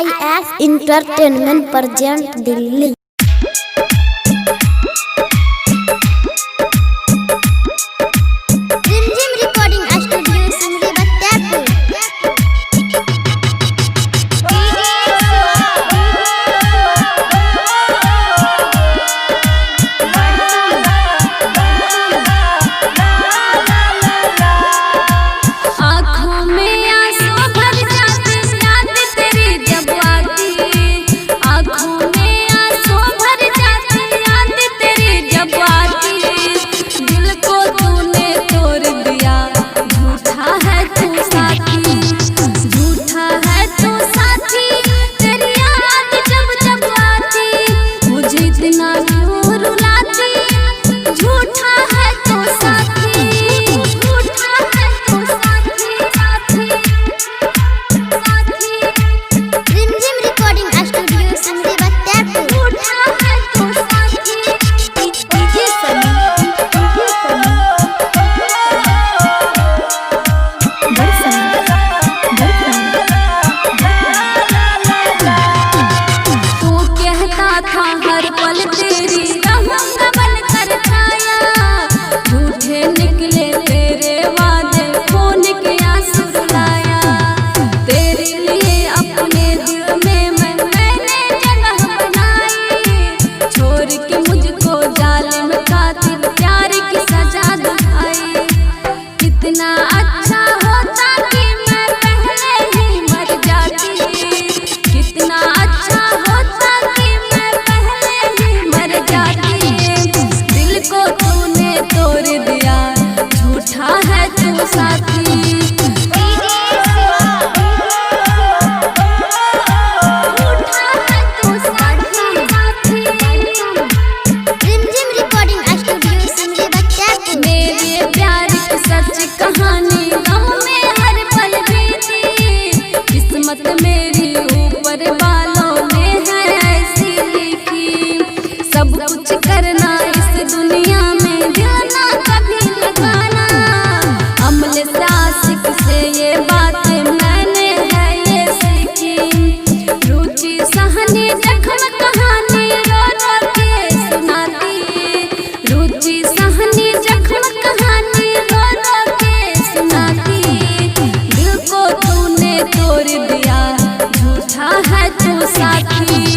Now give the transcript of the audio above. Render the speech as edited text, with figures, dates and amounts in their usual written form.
IS entertainment present Delhi. Rimjhim recording studio Simri Bakhtiyarpur. आँखों में आंसू भर जाते याद तेरी जब आती, आँखों में आंसू भर जाते याद तेरी जब आती। दिल को तूने तोड़ दिया, झूठा है तू साथी, झूठा है तू साथी। तेरी याद जब जब आती, मुझे इतना क्यों रुलाती। झूठा है तू साथी, झूठा है तू साथी, साथी, साथी। रिमझिम रिकॉर्डिंग स्टूडियो सिमरी बख्तियारपुर। झूठा है तू साथी। डीजे सनी, डीजे सनी, तू कहता था हर पल तेरी रहूंगा बनकर छाया, झूठे निकले तेरे वादे, खून के आंसू रुलाया। तेरे लिए अपने दिल में मैंने जगह बनाई, छोड़ के मुझको जालिम कातिल प्यार की सजा दुहाई। कितना अच्छा होता कि मैं पहले ही मर जाती, कितना अच्छा होता कि मैं पहले ही मर जाती। दिल को तूने तोड़ दिया, झूठा है तू साथी, झूठा है तू साथी, साथी। रिमझिम रिकॉर्डिंग स्टूडियो सिमरी बख्तियारपुर। मेरे प्यार की सच कहानी गम में हर पल बीती, किस्मत मेरी ऊपर वालों ने है ऐसी लिखी। सब कुछ करना इस दुनिया में दिल ना कभी लगाना, अमल से आशिक से ये बातें मैंने है ये सीखी। रुचि सहनी जख्म कहानी रो रो के सुनाती, रुचि सहनी जख्म कहानी रो रो के सुनाती। दिल को तूने तोड़ दिया, झूठा है तू साथी।